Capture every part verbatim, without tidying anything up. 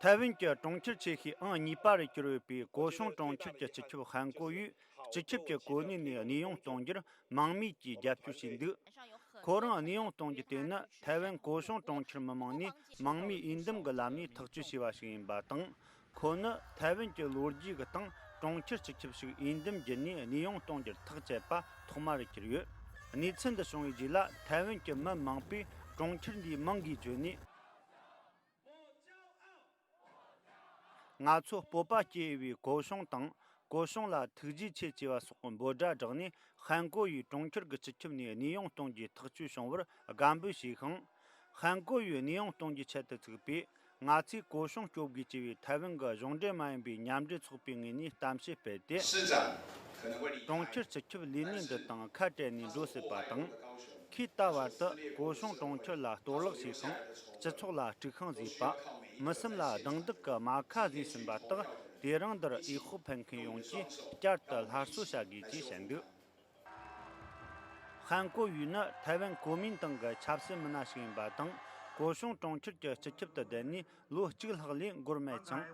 ཐའེ་ཝན་གྱི་གྲོང་ཁྱེར་ཆེ་ཤོས་ཨང་གཉིས་པ་རུ་གྱུར་ཡོད་པའི་གོ་ཤོང་གྲོང་ཁྱེར་གྱི་སྤྱི་ཁྱབ་ཧན་གོ་ཡུས་སྤྱི་ཁྱབ་ཀྱི་གོ་གནས་ནས་གནས་དབྱུང་གཏོང་རྒྱུར་དམངས་མིས་ཀྱིས་རྒྱབ་སྐྱོར་བྱས་འདུག་ཁོ་རང་གནས་དབྱུང་གཏོང་རྒྱུ་དེ་ནི་ཐའེ་ཝན་གོ་ཤོང་གྲོང་ཁྱེར་མི་མང་ནས་དམངས་མིའི་འོས་འདེམས་ཀྱི་ལམ་ནས་ཐག་གཅོད་བྱས་པ་ཞིག་ཡིན་པ་དང་། ཁོ་ནི་ཐའེ་ཝན་གྱི་ལོ་རྒྱུས་ཀྱི་སྟེང་གྲོང་ཁྱེར་སྤྱི་ཁྱབ་ཞིག་འོས་འདེམས་བརྒྱུད་ནས་གནས་དབྱུང་གཏོང་རྒྱུར་ཐག་བཅད་པ་ཐོག་མ་རུ་གྱུར་ཡོད། གནས་ཚུལ་འདི་བྱུང་བའི་རྗེས་ལ་ཐའེ་ཝན་གྱི་མི་མང་པོས་གྲོང་ཁྱེར་འདིའི་མིང་གིས་བརྗོད་ནས། ང་ཚོ་སྤོབས་པ་སྐྱེ་བའི་གོ་ཤོང་དང་། གོ་ཤོང་ལ་ཐུགས་རྗེ་ཆེ་ཅེས་པ་སོགས་ཀྱི་འབོད་སྒྲ་བསྒྲགས་ནས། ཧན་གོ་ཡུས་གྲོང་ཁྱེར་གྱི་སྤྱི་ཁྱབ་ནས་གནས་དབྱུང་གཏོང་རྒྱུའི་ཐག་གཅོད་བྱུང་བར་དགའ་འབོད་བྱས་ཤིང་། ཧན་གོ་ཡུས་གནས་དབྱུང་གཏོང་རྒྱུའི་ཆེད་དུ་བཙུགས་པའི་ང་ཚོས་གོ་ཤོང་སྐྱོབ་དགོས་ཅེས་པའི་ཐའེ་ཝན་གྱི་གཞུང་འབྲེལ་མ་ཡིན་པའི་མཉམ་འབྲེལ་ཚོགས་པའི་ངོས་ནས་གཏམ་བཤད་སྤེལ་ཏེ། 市长可能会离开。 གྲོང་ཁྱེར་སྤྱི་ཁྱབ་ལས་གནས་འདི་དང་ཁ་བྲལ་ནས་འགྲོ་སྲིད་པ་དང་། ཁོས་ད་བར་དུ་གོ་ཤོང་གྲོང་ཁྱེར་ལ་གཏོར་བརླག་བྱས་ཤིང་། སྤྱི་ཚོགས་ལ་དཀྲུག་ཤིང་བཟོས་པ། མི་སེམས་ལ་རྡུང་རྡེག་གི་རྨ་ཁ་བཟོས་ཟིན་པ་དག་དེ་རིང་འདིར་འོས་ཤོག་འཕེན་མཁན་ཡོངས་ཀྱིས་བསྐྱར་དུ་སླར་གསོ་བྱ་དགོས་ཅེས་བཤད་འདུག་ཧན་གོ་ཡུས་ནི་ཐའེ་ཝན་གོ་མིན་ཏང་གི་ཆབ་སྲིད་མི་སྣ་ཞིག་ཡིན་པ་དང་། གོ་ཤོང་གྲོང་ཁྱེར་གྱི་སྤྱི་ཁྱབ་ཏུ་བསྡད་ནས་ལོ་གཅིག་ལྷག་ལས་འགོར་མེད་ཅིང་།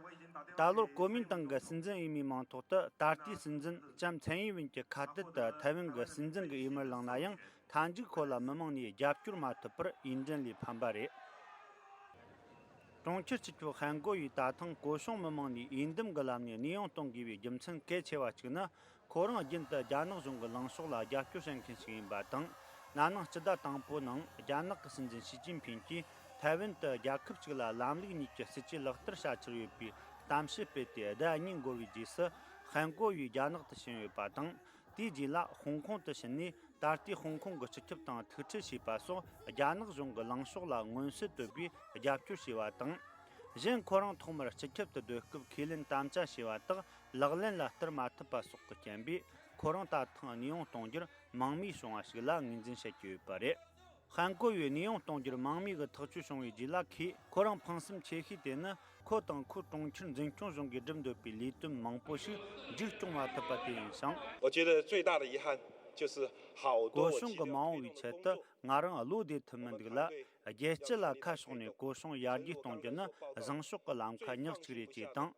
ད་ལོར་གོ་མིན་ཏང་གི་སྲིད་འཛིན་འོས་མིའི་མིང་ཐོག་ཏུ་ད་ལྟའི་སྲིད་འཛིན་ལྕམ་ཚན་ཡིན་ཝིན་གྱི་ཁ་གཏད་དུ་ཐའེ་ཝན་གྱི་སྲིད་འཛིན་གྱི་འོས་མིར་ལངས་ན་ཡང་། མཐའ་མཇུག་ཁོ་ལ་མི་མང་ནས་རྒྱབ་སྐྱོར་མ་ཐོབ་པར་འོས་འགྲན་ལས་ཕམ་པ་རེད། གྲོང་ཁྱེར་སྤྱི་ཁྱབ་ཧན་གོ་ཡུས་ད་ཐེངས་གོ་ཤོང་མི་མང་ནས་འོས་འདེམས་ཀྱི་ལམ་ནས་གནས་དབྱུང་གཏོང་དགོས་པའི་རྒྱུ་མཚན་གལ་ཆེ་བ་གཅིག་ནི། ཁོ་རང་རྒྱུན་དུ་རྒྱ་ནག་གཞུང་གི་ལངས་ཕྱོགས་ལ་རྒྱབ་སྐྱོར་བྱེད་མཁན་ཞིག་ཡིན་པ་དང་། ན་ནིང་སྤྱི་ཟླ་དང་པོའི་ནང་རྒྱ་ནག་གི་སྲིད་འཛིན་ཞི་ཅིན་ཕིན་གྱིས་ཐའེ་ཝན་དུ་རྒྱལ་ཁབ་གཅིག་ལ་ལམ་ལུགས་གཉིས་ཀྱི་སྲིད་ཇུས་ལག་བསྟར་བྱ་འཆར་ཡོད་པའི་གཏམ་བཤད་སྤེལ་ཏེ་ཟླ་གཉིས་འགོར་བའི་རྗེས་སུ། ཧན་གོ་ཡུས་རྒྱ་ནག་ཏུ་ཕྱིན་ཡོད་པ་དང་། དེའི་རྗེས་ལ་ཧོང་ཀོང་དུ་ཕྱིན་ནས། ད་ལྟའི་ཧོང་ཀོང་གི་སྤྱི་ཁྱབ་དང་ཐུག་འཕྲད་བྱས་པ་སོགས། རྒྱ་ནག་གཞུང་གི་ལངས་ཕྱོགས་ལ་མངོན་གསལ་དོད་པའི་རྒྱབ་སྐྱོར་བྱས་པ་དང་། གཞན་ཁོ་རང་ཐོག་མར་སྤྱི་ཁྱབ་ཏུ་སྡོད་སྐབས་ཁས་ལེན་དམ་བཅའ་བྱས་པ་དག་ལག་ལེན་ལ་བསྟར་མ་ཐུབ་པ་སོགས་ཀྱི་རྐྱེན་པས། ཁོ་རང་ད་ཐེངས་གནས་དབྱུང་གཏོང་རྒྱུར་མང་མོས་བྱུང་བ་ཞིག་ལ་ངོས་འཛིན་བྱེད་ཀྱི་ཡོད་པ་རེད། ཧན་གོ་ཡུས་གནས་དབྱུང་གཏོང་རྒྱུར་མང་མོས་ཀྱི་ཐག་གཅོད་བྱུང་བའི་རྗེས་ལ། ཁོས་ཁོ་རང་ཕངས་སེམས་ཆེ་ཤོས་དེ་ནི། ཁོ་དང་ཁོའི་གྲོང་ཁྱེར་འཛིན་སྐྱོང་གཞུང་གིས་བསྒྲུབས་འདོད་པའི་ལས་དོན་མང་པོ་ཞིག་མཇུག་སྐྱོང་མ་ཐུབ་པ་དེ་ཡིན་ཞིང་། 我觉得最大的遗憾就是好多 གོ་ཤོང་གི་མ་འོངས་པའི་ཆེད་དུ་ང་རང་བློ་བདེ་ཐུབ་མི་འདུག་ལ། རྒྱལ་སྤྱི་ལ་ཁ་ཕྱོགས་ནས་གོ་ཤོང་ཡར་རྒྱས་གཏོང་རྒྱུ་ནི་བཟང་ཕྱོགས་ཀྱི་ལམ་ཁ་ཉག་གཅིག་རེད་ཅེས་དང་།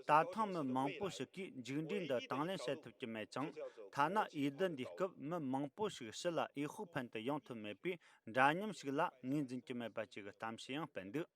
ད་ཐེངས་མི་མང་པོ་ཞིག་གིས་མཇུག་འབྲས་འདི་དང་ལེན་བྱེད་ཐུབ་ཀྱི་མེད་ཅིང་། ཐ་ན་འོས་བསྡུ་འདིའི་སྐབས་མི་མང་པོ་ཞིག་ཕྱི་ལ་འོས་ཤོག་འཕེན་དུ་ཡོང་ཐུབ་མེད་པས། འདྲ་མཉམ་ཞིག་ལ་ངོས་འཛིན་གྱི་མེད་པ་བཅས་ཀྱི་གཏམ་བཤད་ཡང་སྤེལ་འདུག